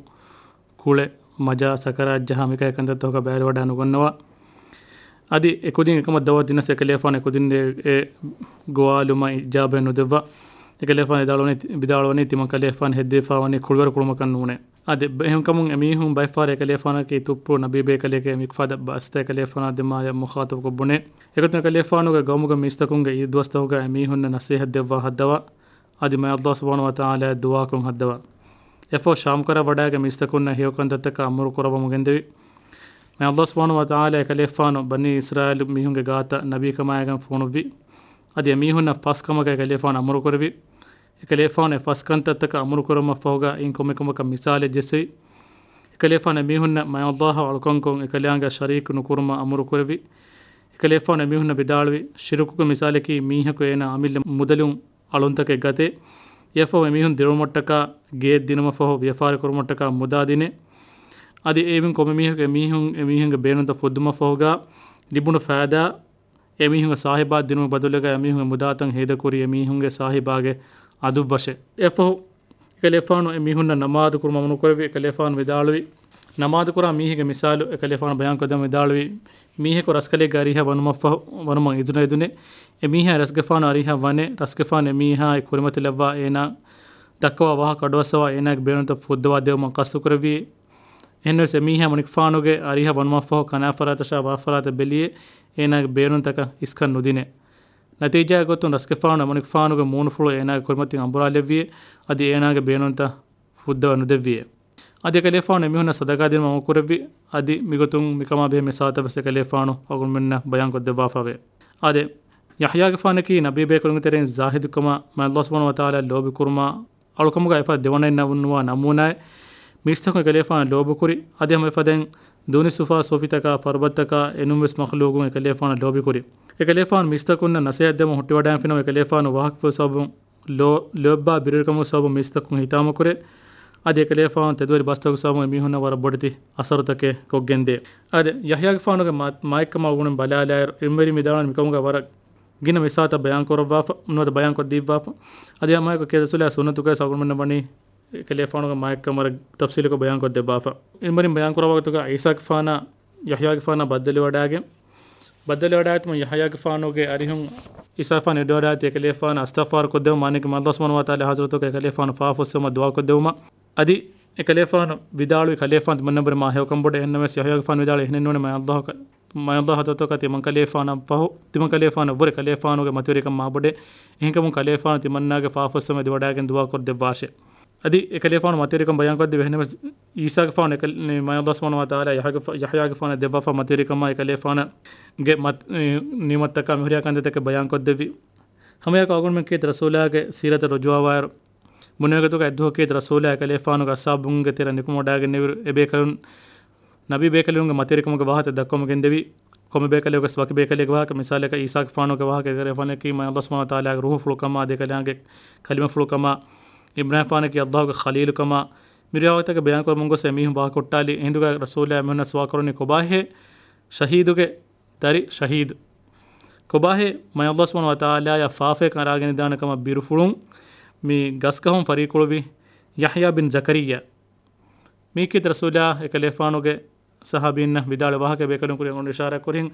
ކުޅެ، މަޖާ، ސަކަރާތް ޖަހާ މިކަހަލަ ކަންތައްތަކުގަ ބައިވެރިވަޑައި ނުގަންނަވާ. އަދި އެކުދިން އެކަމަށް ދަޢުވަތު ދިނަސް އެކަލޭގެފާނު އެކުދިން އެ، އެ ގޮވާލުމަށް އިޖާބައެއް ނުދެއްވާ. އެކަލޭގެފާނު ވިދާޅުވަނީ، ވިދާޅުވަނީ ތިމަން ކަލޭގެފާނު ހެއްދެވިފާވަނީ ކުޅިވަރު ކުޅުމަކަށް ނޫނޭ. އާދެ، އެހެންކަމުން އެމީހުން ބައެއްފަހަރަށް އެކަލޭގެފާނަކީ ތުއްޕު ނަބީބޭކަލެކޭ މިފަދަ ބައްސެއް އެކަލޭގެފާނާ ދިމާޔަށް މުޚާޠަބުކޮށް ބުނޭ. އެގޮތުން އެކަލޭގެފާނުގެ ގައުމުގެ މީސްތަކުންގެ އީދު ދުވަސްތަކުގަ އެމީހުންނަށް ނަސޭހަތް ދެއްވާ ހައްދަވާ، އަދި މާތް ﷲ ސުބްޙާނަހޫ ވަތަޢާލާއަށް ދުޢާކޮށް ހައްދަވާ. އެފަހު ޝާމް ކަރަށް ވަޑައިގެން މީސްތަކުންނަށް ހެޔޮ ކަންތައްތަކާ އަމުރު ކުރައްވަމުން ގެންދެވި. މާތް ﷲ ސުބްޙާނަހޫ ވަތަޢާލާ އެކަލޭގެފާނު ބަނީ އިސްރާއީލު މީހުންގެ ގާތަށް ނަބީކަމާއެކަން ފޮނުއްވި. އަދި އެމީހުންނަށް ފަސް ކަމަކަށް އެކަލޭގެފާނު އަމުރުކުރެއްވި. އެކަލޭގެފާނު އެ ފަސް ކަންތައްތަކަށް އަމުރުކުރުމަށްފަހުގަ އިން ކޮންމެ ކަމަކަށް މިސާލެއް ޖެއްސެވި. އެކަލޭގެފާނު އެމީހުންނަށް މާތް ﷲ އަށް އަޅުކަންކޮށް އެކަލާނގެއަށް ޝަރީކު ނުކުރުމަށް އަމުރުކުރެއްވި. އެކަލޭގެފާނު އެމީހުންނަށް ވިދާޅުވި، ޝިރުކުގެ މިސާލަކީ މީހަކު އޭނާ އަމިއްލަ މުދަލުން އަޅުންތަކެއް ގަތޭ. އެއަށްފަހު އެމީހުން ދިރުވުމަށްޓަކާ ގެއެއް ދިނުމަށްފަހު ވިޔަފާރި ކުރުމަށްޓަކާ މުދާ ދިނޭ. އަދި އެއިމިން ކޮންމެ މީހަކު އެމީހުން އެމީހުންގެ ބޭނުންތައް ފުއްދުމަށްފަހުގާ ލިބުނު ފައިދާ އެމީހުންގެ ސާހިބާ ދިނުމުގެ ބަދަލުގަ އެމީހުންގެ މުދާތައް ހޭދަކުރީ އެމީހުންގެ ސާހިބާގެ އަދުއްވަށޭ. އެއަށްފަހު އެކަލޭގެފާނު އެމީހުންނަށް ނަމާދު ކުރުމަށް އަމުރުކުރެއްވި. އެކަލޭގެފާނު ވިދާޅުވި، ނަމާދުކުރާ މީހެއްގެ މިސާލު އެކަލޭގެފާނު ބަޔާންކޮށްދެމުން ވިދާޅުވި، މީހަކު ރަސްކަލެއްގެ އަރިހަށް ވަނުމަށްފަހު، ވަނުމަށް އިޒުނަ އެދުނޭ. އެމީހާ ރަސްގެފާނު އަރިހަށް ވަނެ، ރަސްގެފާނު އެމީހާއަށް ކުރިމަތިލައްވާ އޭނާ ދައްކަވާ ވާހަކަ އަޑުއައްސަވާ އޭނާގެ ބޭނުންތައް ފުއްދަވާ ދެވުމަށް ޤަޞްދުކުރެއްވި. އެހެންނަމަވެސް އެމީހާ މަނިކުފާނުގެ އަރިހަށް ވަނުމަށްފަހު ކަނާފަރާތަށާ ވާފަރާތަށް ބެލިއޭ އޭނާގެ ބޭނުންތަކަށް އިސްކަން ނުދިނޭ. ނަތީޖާއެއް ގޮތުން ރަސްގެފާނު މަނިކުފާނުގެ މޫނުފުޅު އޭނާގެ ކުރިމަތިން އަނބުރާލެއްވިއޭ. އަދި އޭނާގެ ބޭނުންތައް ފުއްދަވަ ނުދެއްވިއޭ. އަދި އެކަލޭގެފާނު އެމީހުންނަށް ސަދަޤާ ދިނުމަށް އަމުރުކުރެއްވި. އަދި މިގޮތުން މިކަމާ ބެހޭ މިސާލުތައް ވެސް އެކަލޭގެފާނު އަޅުގަނޑުމެންނަށް ބަޔާންކޮށްދެއްވާފަވޭ. އާދެ، ޔަޙްޔާގެފާނަކީ ނަބީބޭކަލުންގެ ތެރެއިން ޒާހިދުކަމާ، މާތް ﷲ ސުބްޙާނަހޫ ވަތަޢާލާ ލޯބިކުރުމާ، އަޅުކަމުގަ އެފަދަ ދެވަނައެއް ނަމުންނުވާ ނަމޫނާއެއް. މީސްތަކުން އެކަލޭގެފާނަށް ލޯބިކުރި. އަދި ހަމަ އެފަދައިން ދޫނި ސުފާ ސޫފިތަކާ، ފަރުބަތަކާ އެނޫންވެސް މަޚްލޫޤުން އެކަލޭގެފާނަށް ލޯބިކުރި. އެކަލޭގެފާނު މީސްތަކުންނަށް ނަސޭހަތް ދެމުން ހުއްޓިވަޑައިގެންފިނަމަ އެކަލޭގެފާނު ވާހަކަފުޅު ސަބަބުން ލޯ-، ލޯތްބާ ބިރުވެރިކަމުގެ ސަބަބުން މީސްތަކުން ހިތާމަކުރޭ. އަދި އެކަލޭގެފާނު ތެދުވެރި ބަސްތަކުގެ ސަބަބުން އެމީހުންނަށް ވަރަށް ބޮޑެތި އަސަރުތަކެއް ކޮށްގެންދޭ. އަދި ޔަޙްޔާގެފާނުގެ މާ-، މާތްކަމާ އަޅުގަނޑުމެން ބަލާލާއިރު، އިލްމުވެރިން ވިދާޅުވަނީ މިކަމުގަ ވަރަށް ގިނަ މިސާލުތައް ބަޔާންކުރައްވާފަ، ނުވަތަ ބަޔާންކޮށްދީއްވާފަ. އަދި ހަމައެކު ކޭ ރަސޫލާ ސުންނަތުގައި އަޅުގަނޑުމެންނަށް ވަނީ އެކަލޭގެފާނުގެ މާތްކަން ވަރަށް ތަފްސީލުކޮށް ބަޔާންކޮށްދެއްވާފަ. އިލްމުވެރިން ބަޔާންކުރައްވާ ގޮތުގަ އީސާގެފާނާ ޔަޙްޔާގެފާނާ ބައްދަލުވެވަޑައިގެން، ބައްދަލުވެވަޑައިގަތުމަށް ޔަޙްޔާގެފާނުގެ އަރިހުން އީސާގެފާނު އެދިވަޑައިގަތީ އެކަލޭގެފާނަށް އިސްތިޣްފާރު ކޮށްދެވުމަށް، މާނައަކީ މާތް ﷲ ސުބްޙާނަހޫ ވަތަޢާލާ ޙަޟްރަތުގައި އެކަލޭގެފާނު ފާފަފުއްސެވުމަށް ދުޢާކޮށްދެވުމަށް. އަދި އެކަލޭގެފާނު ވިދާޅުވި ކަލޭގެފާނު ތިމަންނަށްވުރެ މާ ހެޔޮކަންބޮޑޭ. އެހެންނަމަވެސް ޔަޙްޔާގެފާނު ވިދާޅުވީ އެހެނެއް ނޫނޭ، މާތް ﷲ ކަ-، މާތް ﷲ ޙަޟްރަތަކަށް ތިމަން ކަލޭގެފާނަށްފަހު، ތިމަން ކަލޭގެފާނަށްވުރެ ކަލޭގެފާނުގެ މަތިވެރިކަން މާބޮޑޭ. އެހެންކަމުން ކަލޭގެފާނު ތިމަންނާގެ ފާފަފުއްސެވުމަށް އެދިވަޑައިގެން ދުޢާކޮށްދެއްވާށޭ. އަދި އެކަލޭގެފާނު މަތިވެރިކަން ބަޔާންކޮށްދެއްވި. އެހެންނަމަވެސް އީސާގެފާނު އެކަލޭ-، މާތް ﷲ ސުބްޙާނަހޫ ވަތަޢާލާ ޔަޙްޔާގެފާ-، ޔަޙްޔާގެފާނަށް ދެއްވާފަ މަތިވެރިކަމާ އެކަލޭގެފާނަށްގެ މަތި-، އެ، ނިޢުމަތްތަކާ މިހުރިހާ ކަންތައްތަކެއް ބަޔާންކޮށްދެއްވި. ހަމައެއާއެކު އަޅުގަނޑުމެން ކީރިތި ރަސޫލާގެ ސީރަތަށް ރުޖޫޢަވާއިރު، ބުނެވޭގޮތުގަ އެއްދުވަހު ކީރިތި ރަސޫލާ އެކަލޭގެފާނުގެ އަޞްޙާބުންގެ ތެރެއަށް ނިކުމެވަޑައިގެންނެވިއިރު، އެބޭކަލުން ނަބީ ބޭކަލުންގެ މަތިވެރިކަމުގެ ވާހަކަ ދައްކަވަމުން ގެންދެވި. ކޮންމެ ބޭކަލެއްގެ ވަކި ބޭކަލެއްގެ ވާހަކަ، މިސާލަކަށް އީސާގެފާނުގެ ވާހަކަ އެކަލޭގެފާނަކީ މާތް ﷲ ސުބްޙާނަހޫ ވަތަޢާލާގެ ރޫޙުފުޅުކަމާ، އަދި އެކަލާނގެ ކަލިމަފުޅުކަމާ، އިބްރާހީމްގެފާނަކީ ﷲގެ ޚަލީލުކަމާ، މި ރިވާޔަތްތަކެއް ބަޔާންކުރަމުން ގޮސް އެމީހުން ވާހަކަ ހުއްޓާލީ. އެހިނދުގަ ރަސޫލާ އެމީހުންނަށް ސުވާލު ކުރަނީ ކޮބާހޭ ޝަހީދުގެ ދަރި ޝަހީދު؟ ކޮބާހޭ މާތް ﷲ ސުބްޙާނަހޫ ވަތަޢާލާއަށް ފާފަޔަކަށް އަރާގެންދާނެ ކަމަށް ބިރުފުޅުން މި ގަސްގަހުން ފަރީކުޅުވި ޔަޙްޔާ ބިން ޒަކަރިއްޔާ؟ މީ ކީރިތި ރަސޫލާ އެކަލޭގެފާނުގެ ޞަޙާބީންނަށް ވިދާޅުވި ވާހަކަ ބޭކަލުން ކުރިން އަޅުގަނޑު އިޝާރާތް ކުރިން،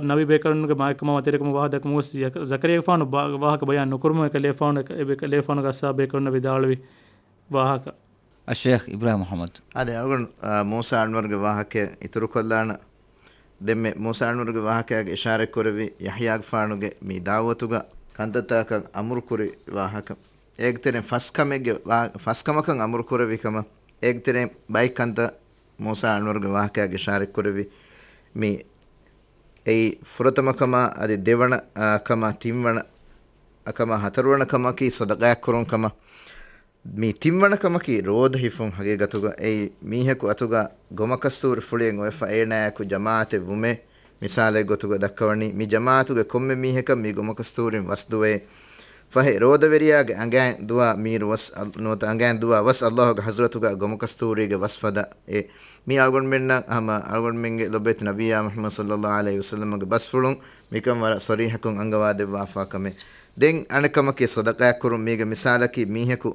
ނަބީ ބޭކަލުންގެ މާތްކަމާ މަތިވެރިކަމުގެ ވާހަކަ ދައްކަމުން ގޮސް ޒަ-، ޒަކަރިއްޔާގެފާނު ބާ-، ވާހަކަ ބަޔާން ނުކުރުމުން އެކަލޭގެފާނު އެ-، އެކަލޭގެފާނުގެ އަޞްޙާބު ބޭކަލުންނަށް ވިދާޅުވި ވާހަކަ. އައްޝައިޚް އިބްރާހިމް މުޙައްމަދު. އާދެ، އަޅުގަނޑު، އާ، މޫސާ އަންވަރުގެ ވާހަކަ އިތުރުކޮށްލާނަ. ދެންމެ މޫސާ އަންވަރުގެ ވާހަކައިގެ އިޝާރަތްކުރެއްވި ޔަޙްޔާގެފާނުގެ މި ދަޢުވަތުގަ ކަންތައްތަކަށް އަމުރުކުރި ވާހަކަ. އޭގެ ތެރެއިން ފަސް ކަމެއްގެ ވާ-، ފަސް ކަމަކަށް އަމުރުކުރެއްވި ކަމަށް. އޭގެ ތެރެއިން ބައެއް ކަންތައް މޫސާ އަންވަރުގެ ވާހަކައިގެ އިޝާރަތްކުރެއްވި މި އެއީ ފުރަތަމަ ކަމާ އަދި ދެވަނަ، އާ، ކަމާ ތިންވަނަ ކަމާ ހަތަރުވަނަ ކަމަކީ ޞަދަޤާތް ކުރުން ކަމަށް. މި ތިންވަނަ ކަމަކީ ރޯދަ ހިފުން. ހަގީގަތުގަ އެއީ މީހަކު އަތުގަ ގޮމަކަސްތޫރި ފުޅިއެއް އޮވެފަ އޭނާއެކު ޖަމާޢަތެއް ވުމޭ. މިސާލެއް ގޮތުގަ ދައްކަވަނީ މި ޖަމާޢަތުގެ ކޮންމެ މީހަކަށް މި ގޮމަކަސްތޫރިން ވަސް ދުވޭ. ފަހެ ރޯދަވެރިޔާގެ އަނގައިން ދުވާ މީރު ވަސް އަ-، ނުވަތަ އަނގައިން ދުވާ ވަސް ﷲގެ ޙަޟްރަތުގަ ގޮމަކަސްތޫރީގެ ވަސް ފަދަ އެ. މީ އަޅުގަނޑުމެންނަށް ހަމަ އަޅުގަނޑުމެންގެ ލޮބުވެތި ނަބިއްޔާ މުޙައްމަދު ޞައްލައްލާހު ޢަލައިހި ވަސައްލަމަގެ ބަސްފުޅުން މިކަން ވަރަށް ޞަރީޙަކޮށް އަންގަވާދެއްވާފާ ކަމެއް. ދެން އަނެއް ކަމަކީ ޞަދަޤާތް ކުރުން. މީގެ މިސާލަކީ މީހަކު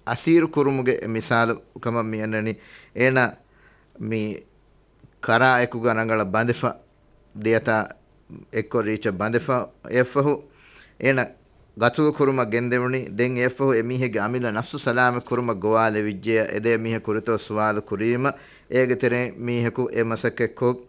އަސީރު ކުރުމުގެ މިސާލު ކަމަށް މި އަންނަނީ. އޭނާ މި ކަރާއެކުގަ ރަނގަޅަށް ބަނދެފަ، ދެއަތާ އެއްކޮށް ރީއްޗަށް ބަނދެފަ، އެއަށްފަހު އޭނަ ގަތުލު ކުރުމަށް ގެންދެވުނީ. ދެން އެއަށްފަހު އެ މީހެއްގެ އަމިއްލަ ނަފްސު ސަލާމަތް ކުރުމަށް ގޮވާލެވިއްޖެޔާ އެ ދެ މީހަކު ރިތައް ސުވާލު ކުރީމަ، އޭގެ ތެރެއިން މީހަކު އެ މަސައްކަތްކޮށް،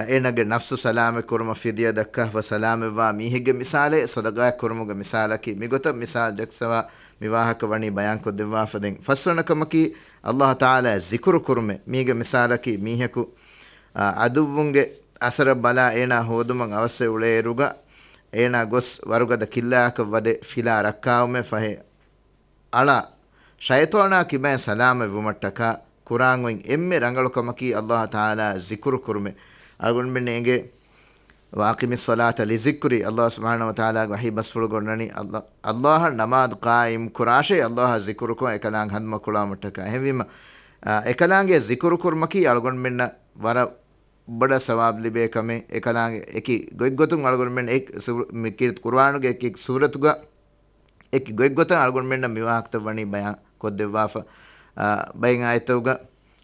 އޭނަގެ ނަފްސު ސަލާމަތް ކުރުމަށް ފިދިޔަ ދައްކާފަ ސަލާމަތްވާ މީހެއްގެ މިސާލެއް ޞަދަޤާތް ކުރުމުގެ މިސާލަކީ. މިގޮތަށް މިސާލު ޖައްސަވާ މި ވާހަކަ ވަނީ ބަޔާންކޮށްދެއްވާފަ. ދެން ފަސްވަނަ ކަމަކީ ﷲ ތަޢާލާ ޒިކުރު ކުރުމެއް. މީގެ މިސާލަކީ މީހަކު އާ، ޢަދުއްވުންގެ އަސަރަށް ބަލާ އޭނާ ހޯދުމަށް އަވަސްވެ އުޅޭއިރުގަ، އޭނާ ގޮސް ވަރުގަދަ ކިއްލާއަކަށް ވަދެ ފިލާ ރައްކާވުމެއް ފަހެ، އަޅާ ޝައިޠާނާ ކިބައިން ސަލާމަތް ވުމަށްޓަކާ، ކުރާން އޮތް އެންމެ ރަނގަޅު ކަމަކީ ﷲ ތަޢާލާ ޒިކުރު ކުރުމެއް. އަޅުގަނޑުމެންނަށް އެނގޭ، "وأقم الصلاة لذكري"، ﷲ ސުބްޙާނަހޫ ވަތަޢާލާގެ ވަޙީ ބަސްފުޅުގަ އޮންނަނީ، ﷲ، ﷲ އަށް ނަމާދު ޤާއިމް ކުރާށޭ، ﷲ އަށް ޒިކުރުކޮށް އެކަލާނގެ ހަނދުމަ ކުޅަވުމަށްޓަކާ. އެހެންވީމަ، އާ، އެކަލާނގެ ޒިކުރު ކުރުމަކީ އަޅުގަނޑުމެންނަށް ވަރަށް ބޮޑަށް ސަވާބު ލިބޭ ކަމެއް. އެކަލާނގެ އެކި ގޮތްގޮތުން އަޅުގަނޑުމެން އެ ސު-، މި ކީރިތި ޤުރުއާނުގެ އެކި ސޫރަތުގަ އެކި ގޮތްގޮތަށް އަޅުގަނޑުމެންނަށް މި ވާހަކަތައް ވަނީ ބަޔާން ކޮށްދެއްވާފަ. އާ، ބައެއް އާޔަތުގަ،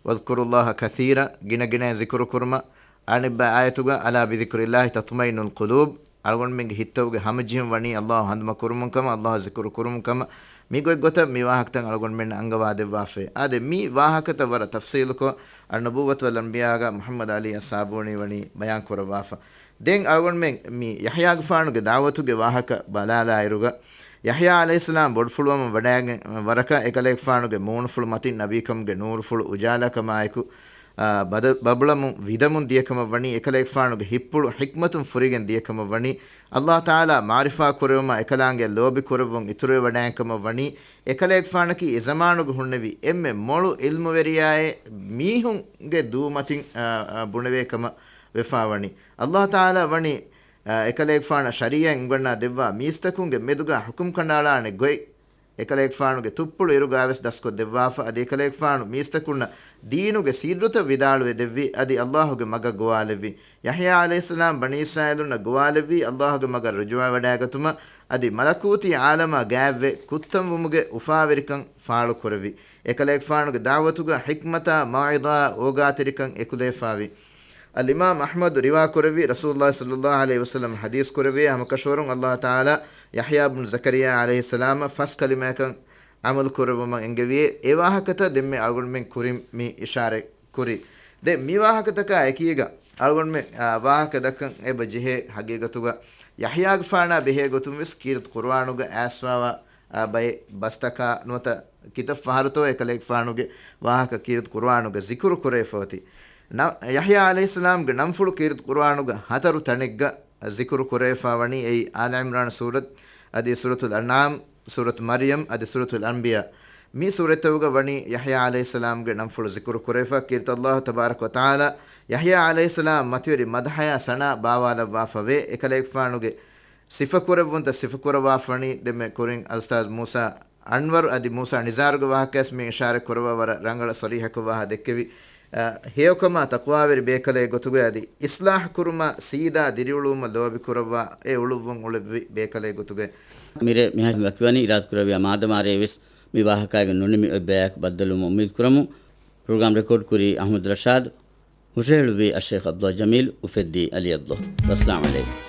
"واذكروا الله كثيرا"، ގިނަ ގިނައިން ޒިކުރު ކުރުމަށް. އަނެއްބައި އާޔަތުގަ، "ألا بذكر الله تطمئن القلوب"، އަޅުގަނޑުމެންގެ ހިތްތަކުގެ ހަމަޖެހުން ވަނީ ﷲ ހަނދުމަ ކުރުމުން ކަމަށް، ﷲ ޒިކުރު ކުރުމުން ކަމަށް. މި ގޮތްގޮތަށް މި ވާހަކަތައް އަޅުގަނޑުމެންނަށް އަންގަވާ ދެއްވާފައި. އާދެ، މި ވާހަކަތައް ވަރަށް ތަފްޞީލުކޮށް، އައްނުބުއްވަތު ވަލްއަންބިޔާގަ މުޙައްމަދު ޢަލީ އައްސާބޫނީ ވަނީ ބަޔާން ކުރައްވާފަ. ދެން އަޅުގަނޑުމެން މި ޔަޙްޔާގެފާނުގެ ދަޢުވަތުގެ ވާހަކަ ބަލާލާއިރުގަ، ޔަޙްޔާ ޢަލައިހިއްސަލާމް ބޮޑުފުޅުވަމުން ވަޑައިގެން ވަރަކަށް އެކަލޭގެފާނުގެ މޫނުފުޅު މަތިން ނަބީކަމުގެ ނޫރުފުޅު އުޖާލާކަމާއެކު، އާ، ބަދަ-، ބަބުޅަމުން ވިދަމުން ދިޔަކަމަށް ވަނީ، އެކަލޭގެފާނުގެ ހިތްޕުޅު ޙިކްމަތުން ފުރިގެން ދިޔަކަމަށް ވަނީ، ﷲ ތަޢާލާ މަޢުރިފާ ކުރެވުމަށް އެކަލާނގެ ލޯބި ކުރެއްވުން އިތުރުވެވަޑައިގެން ކަމަށް ވަނީ، އެކަލޭގެފާނަކީ އެ ޒަމާނުގަ ހުންނެވި އެންމެ މޮޅު ޢިލްމުވެރިޔާއޭ މީހުންގެ ދޫމަތިން، އާ، އާ، ބުނެވޭ ކަމަށް ވެފާވަނީ. ﷲ ތަޢާލާ ވަނީ، އާ، އެކަލޭގެފާނަށް ޝަރީޢަތް އުނގަންނާ ދެއްވާ މީސްތަކުންގެ މެދުގަ ޙުކުމް ކަނޑައަޅާނެ ގޮތް، އެކަލޭގެފާނުގެ ތުއްޕުޅު އިރުގަ އަވެސް ދަސްކޮށްދެއްވާފަ. އަދި އެކަލޭގެފާނު މީސްތަކުންނަށް ދީނުގެ ސިއްރުތައް ވިދާޅުވެ ދެއްވި. އަދި ﷲގެ މަގަށް ގޮވާލެއްވި. ޔަޙްޔާ ޢަލައިހިއްސަލާމް ބަނީ އިސްރާއީލުންނަށް ގޮވާލެއްވީ ﷲގެ މަގަށް ރުޖޫޢަވެވަޑައިގަތުމަށް. އަދި މަލަކޫތީ ޢާލަމާ ގާތްވެ ކުއްތަންވުމުގެ އުފާވެރިކަން ފާޅުކުރެއްވި. އެކަލޭގެފާނުގެ ދަޢުވަތުގަ ޙިކްމަތާ، މައުޢިޒާ، އޯގާތެރިކަން އެކުލެވިފައިވި. އަލްއިމާމް އަޙްމަދު ރިވާ ކުރެއްވި، ރަސޫލުﷲ ޞައްލަﷲ ޢަލައިހި ވަސައްލަމް ޙަދީޘް ކުރެއްވި، ހަމަކަށަވަރުން ﷲ ތަޢާލާ ޔަޙްޔާ ބުނު ޒަކަރިއްޔާ ޢަލައިހިއްސަލާމަށް ފަސް ކަލިމައަކަށް ޢަމަލު ކުރެއްވުމަށް އެންގެވިއޭ. އެ ވާހަކަތައް ދެންމެ އަޅުގަނޑުމެން ކުރިން މި އިޝާރަތް ކުރި. ދެން މި ވާހަކަތަކާ އެކީގަ އަޅުގަނޑުމެން، އާ، ވާހަކަ ދައްކަން އެބަ ޖެހޭ ޙަޤީޤަތުގަ ޔަޙްޔާގެފާނާ ބެހޭ ގޮތުން ވެސް ކީރިތި ޤުރުއާނުގަ އައިސްފާވާ، އާ، ބައެއް ބަސްތަކާ ނުވަތަ ކިތައް ފަހަރުތޯ އެކަލޭގެފާނުގެ ވާހަކަ ކީރިތި ޤުރުއާނުގަ ޒިކުރު ކުރެވިފަ އޮތީ. ނަ-، ޔަޙްޔާ ޢަލައިހިއްސަލާމްގެ ނަންފުޅު ކީރިތި ޤުރުއާނުގަ ހަތަރު ތަނެއްގަ ޒިކުރު ކުރެވިފަ ވަނީ އެއީ އާލު ޢިމްރާން ސޫރަތް، އަދި ސޫރަތުލް އަންޢާމް، ސޫރަތު މަރްޔަމް، އަދި ސޫރަތުލް އަންބިޔާ. މި ސޫރަތްތަކުގަ ވަނީ ޔަޙްޔާ ޢަލައިހިއްސަލާމްގެ ނަންފުޅު ޒިކުރު ކުރެވިފަ. ކީރިތި ﷲ ތަބާރަކަ ވަތަޢާލާ ޔަޙްޔާ ޢަލައިހިއްސަލާމް މަތިވެރި މަދްޙަޔާ ސަނާ ބާވާލައްވާފަވޭ. އެކަލޭގެފާނުގެ ސިފަކުރެއްވުންތައް ސިފަކުރައްވާފަވަނީ ދެންމެ ކުރިން އަލްއުސްތާޛު މޫސާ އަންވަރު އަދި މޫސާ ނިޒާރުގެ ވާހަކަޔަސް މި އިޝާރަތް ކުރައްވާ ވަރަށް ރަނގަޅަށް ޞަރީޙަކޮށް ވާހަ ދެއްކެވި. އަ، ހެޔޮކަމާ ތަޤްވާވެރި ބޭކަލެއް ގޮތުގައި އަދި އިޞްލާޙު ކުރުމާ ސީދާ ދިރިއުޅުވުމަށް ލޯބި ކުރައްވާ އެ އުޅުއްވުން އުޅެއްވި ބޭކަލެއް ގޮތުގައި. މިރޭ މިހާ ވަކިވަނީ އިރާދަކުރެއްވިޔާ މާދަމާރޭ ވެސް މި ވާހަކައިގެން ނުނިމި އޮތް ބަޔަކު ބައްދަލުވުމަށް އުއްމީދު ކުރަމު. ޕްރޮގްރާމް ރެކޯޑް ކުރީ އަޙްމަދު ރަޝާދު، ހުށަހެޅުއްވީ އައްޝޭޚް ޢަބްދުﷲ ޖަމީލް، އުފެއްދީ ޢަލީ ޢަބްދުﷲ. ވައްސަލާމް ޢަލައިކުމް.